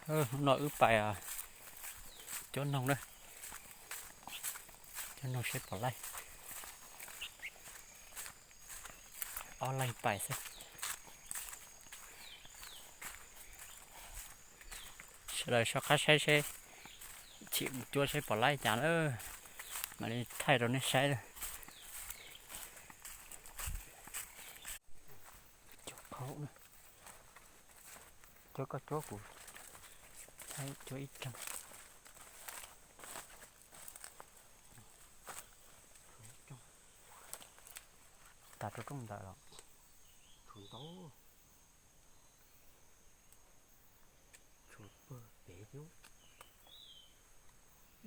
Hnub no wb pais cuab noog na, cuab noog saib puas laij. Ob leeg pais xwb. Sawv daws soj qab saib seb, chim mus cuab saib puas laij cas na, mam li thaij rau nej saib na. Cuab koj cuab kuv, thaij cuab ib rooj. Tas rau rooj ntawd los? Tshuav ntau, tshuav pawg pem thiab.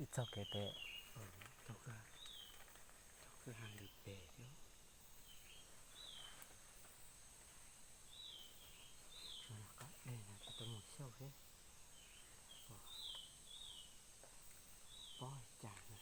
Ib txog kev pem, txog kwj ha ntawd pem thiab. Qab dej no tsis tau mus xauj seb pob cas na.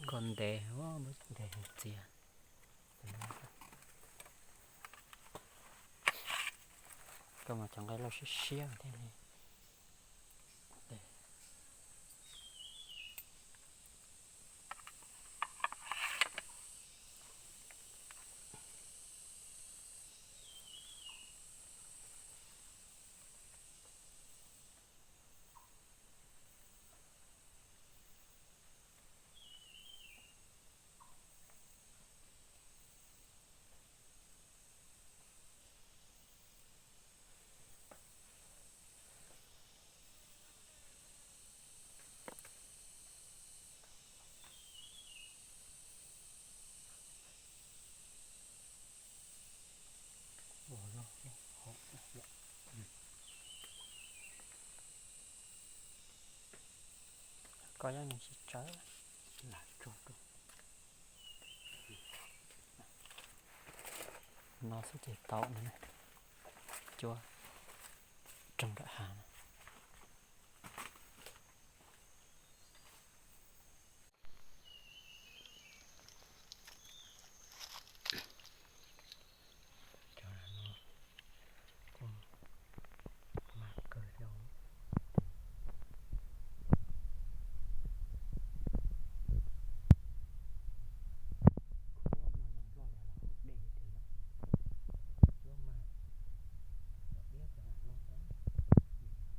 Koj ntev, ntev txias. Koj mas cov nqaij loj siab siab thiab li. Koj yeej tsis tsawg. No xwb ces tau no, cuab rooj nram hav no. Cov no kuj mag kawg thiab. Khuab mas los loj yog los haus dej thiab yom. Khuab mas los diab cov lam loj thiab.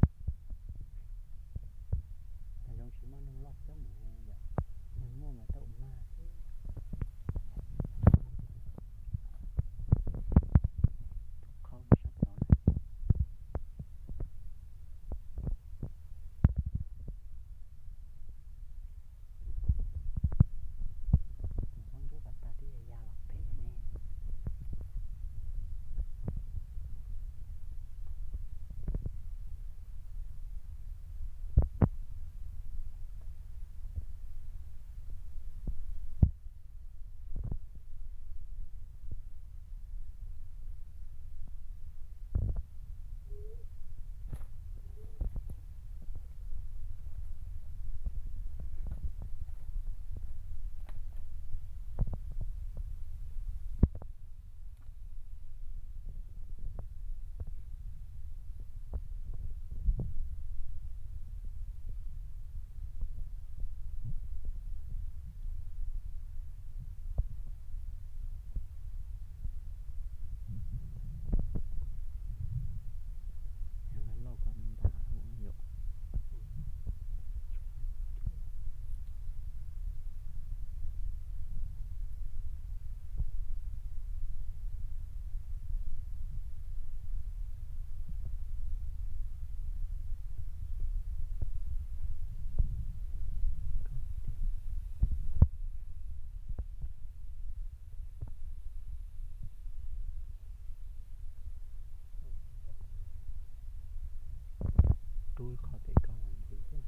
rub ib qho pem koj los ntxiv xwb.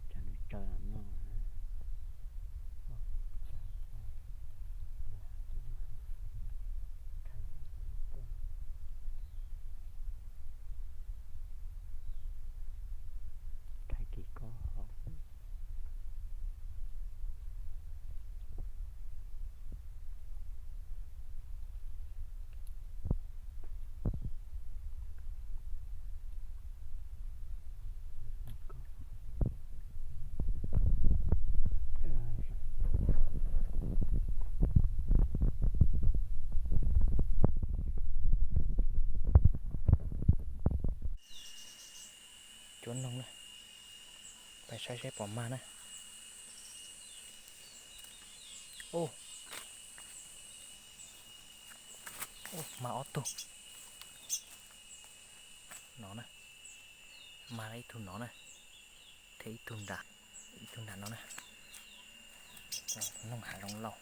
Tsam nws tsaws los noj na. Rhais kis koj hov xwb. Cuab noog na, pais saib seb puas mag na. Ub, ub, mag ob tug no na, mag ib tug no na, thiab ib tug nram, ib tug nram no na. Noog hav zoov lauj.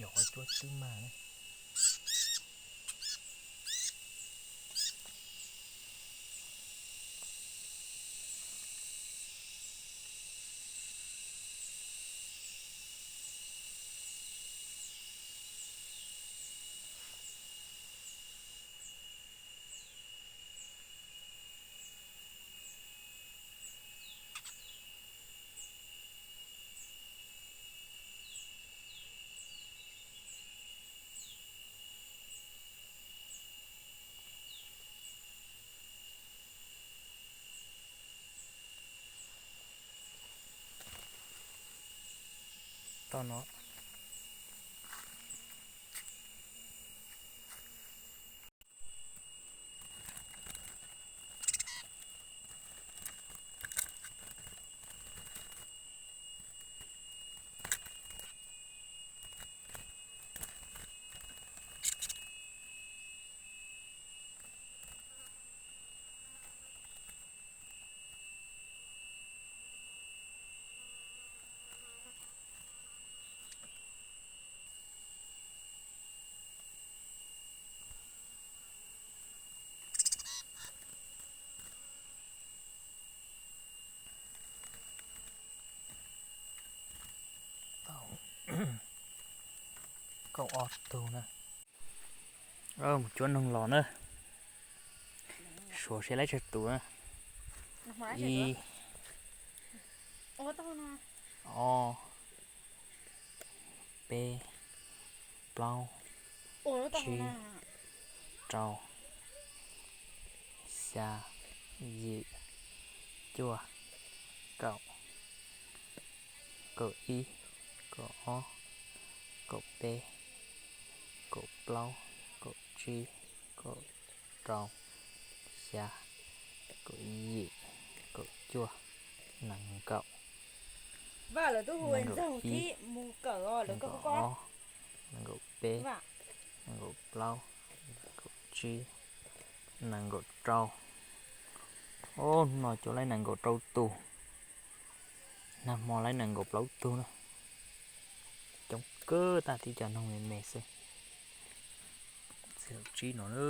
Yog qhov cuab twb mag ne. Toj no. Kaum ob tug na. Mus cuab noog los na. Suav seb lawv tsawg tus na. Ib, ob, peb, plaub, tsib, rau, xya, yim, cuaj, kaum, kaum ib, kaum ob, kaum peb, kaum plaub, kaum tsib, kaum rau, xya, kaum yim, kaum cuaj, nees nkaum, nees nkaum ib, nees nkaum ob, nees nkaum peb, nees nkaum plaub, nees nkaum tsib, nees nkaum rau. Ub, hnub no cuab lawv nees nkaum rau tus. Nag hmo lawv nees nkaum plaub tug na. Coob kawg, tag tib co noog me me xwb. Txi laum tsib no na.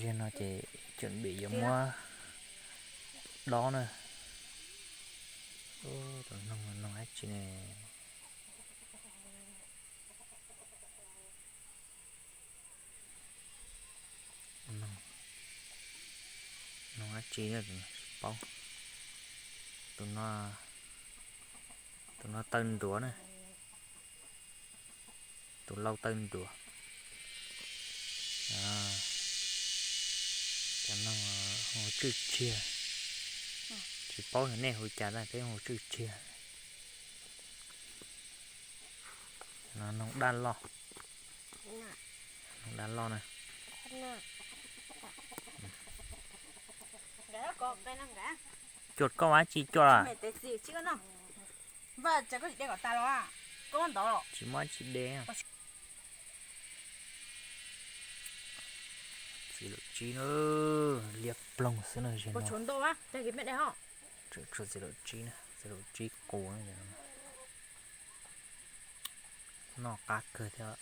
Zaum no ces cuam pem yuav muab dob na. Tus noog, noog dab tsi ne? Noog dab tsi tsis paub. Tus no, tus no taw nruav na. Tus lauj taw nruav. Cov noog hu tswj tshiag. Tsis paub yog nej hu cas tab peb hu tswj tshiag. Noog daj loj, noog daj loj na. Cuam koj ua tsi cuam? Tsis muaj tsi de. Txiv laum tsib na, liab ploog xwb na. Tsuas txiv laum tsib na, txiv laum tsib qus. Noj qab kawg thiab.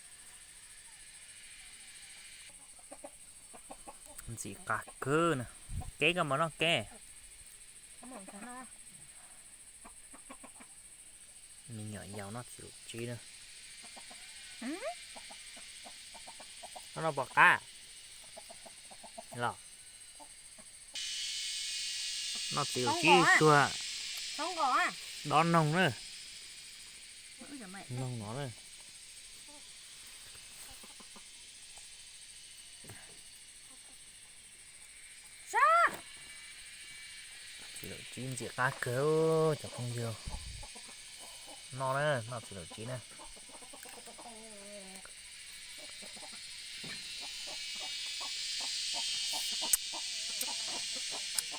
Ntxim qab kawg na. Keb, koj mus noj keb. Me nyuam yaus noj txiv laum tsib na. Noj, noj pom qab los. Noj txiv laum tsib tsuag. Dob noog na. Noog no na. Txiv laum tsib ntxim qab kawg cov phooj ywg. Noj na, noj txiv laum tsib na.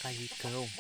Qab zib kawg.